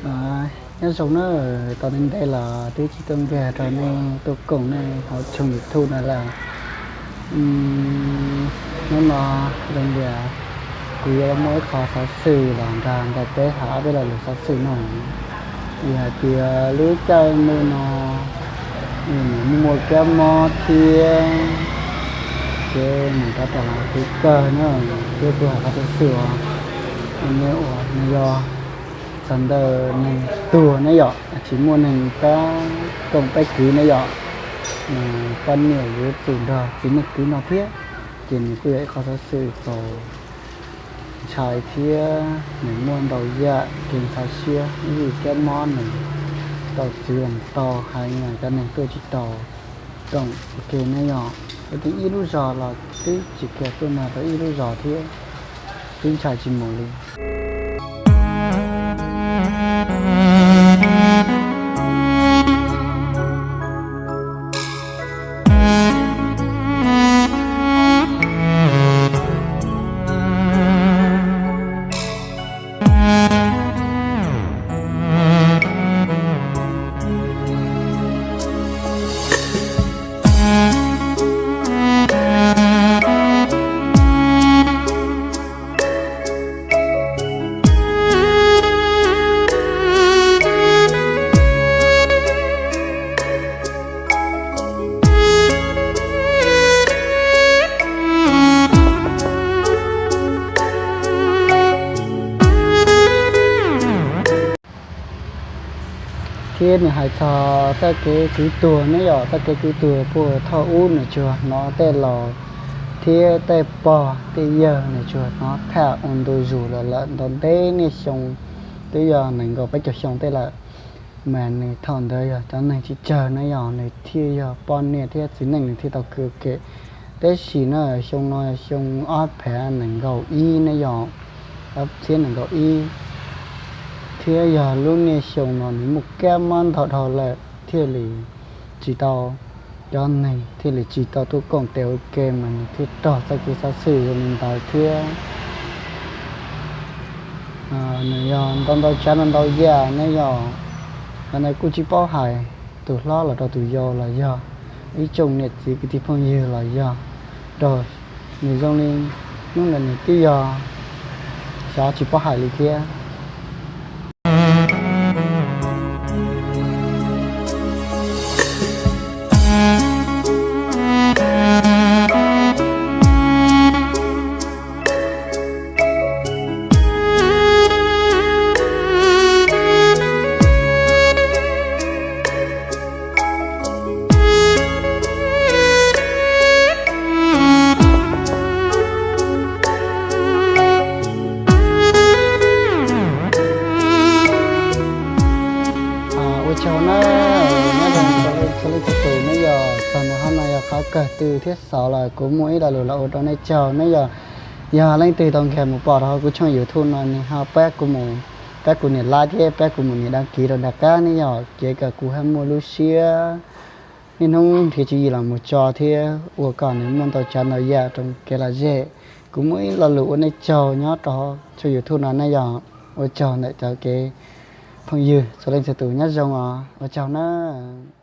Nyob zoo na, tau ntev ntev los twb tsis tuaj nkag rau nej tuaj koom nej hauv tshooj YouTube no lawm. Hnub no zoo li kuv yuav muaj ib qho xov xwm los nrog nrog peb tham ob peb lo lus xov xwm no. Vim hais tias lub caij ntuj no nws muaj muaj kab mob thiab, ces nws rov tau los kev kawg na, thiab kuv hais qhov xov xwm uas nej ua no yog txog ntawm neeg tuag ne yom, tsis muaj neeg pab koom pab kwv ne yom, poj niam yuav tsum nrog txiv neej kwv no thiab. Ces nws kuj yog ib qho xov xwm txaus ntshai thiab nws muaj ntau yam kev ntxhov siab, ib yam kab mob nws tau txwv los tau hais cov neeg tuaj tsis tau koom ua ke ne yom. Ua tib ib lub zos los twb tsis kam tuaj nrog rau ib lub zos thiab, twb ntshai tsis mus li. Thiab nws hais txog txoj kev kwv tuag ne yom, txoj kev kwv tuag puag thaum ub nws tsuas hnov tej laus thiab tej pog tej yawg nws tsuas hnov tham ua ntu zus los lawm ntau ntev niaj xyoo, twb yog nees nkaum peb caug xyoo tej lawm. Mas nws thaum ntawd yog cov neeg tsis tsawg na yog nws thiaj yog poj niam thiab txiv neej nws thiaj tau kwv ua ke. Tab sis na xyoo no xyoo ob phav nees nkaum ib ne yom, ob txhiab nees nkaum ib, thiab yog lub niaj xyoo no nws muaj kab mob ntau dhau lawm thiaj li tsis tau, cov neeg thiaj li tsis tau tuaj koom tes ua ke mas nws thiaj raug txoj kev xov xwm zoo li ntawd thiab. Nws yog ntau ntau tsav ntau ntau yam ne yom. Qhov ntawd kuj tsis paub hais tus hlob los rau tus yau los yog ib tsoom niam txiv kwv tij phooj ywg los yog raug, nws zoo li hnub ntawd nws twb yog xyov tsis paub hais li thiab. Ua tsaug na, nyob zoo txhua leej txhua tus ne yom, txog ntawm qhov no yog qhov kawg twg thiab xaus los kuv muaj ib lo lus los ua rau nej tsaug ne yom. Yog leej twg tau nkag mus pom rau hauv kuv tshooj YouTube no nws ho pab kuv mus, pab kuv nias like thiab pab kuv mus nias đăng ký rau nram qab ne yom, ces kom kuv ho muaj lub siab niaj hnub nrhiav tswv yim los mus tso thiab ua kom nws muaj ntau tsav ntau yam rau kev lom zem. Kuv muaj ib lo lus ua nej tsaug nyob rau tshooj YouTube no ne yom. Ua tsaug ntawm cov kev phooj ywg txhua leej txhua tus, nyob zoo os, ua tsaug nawb.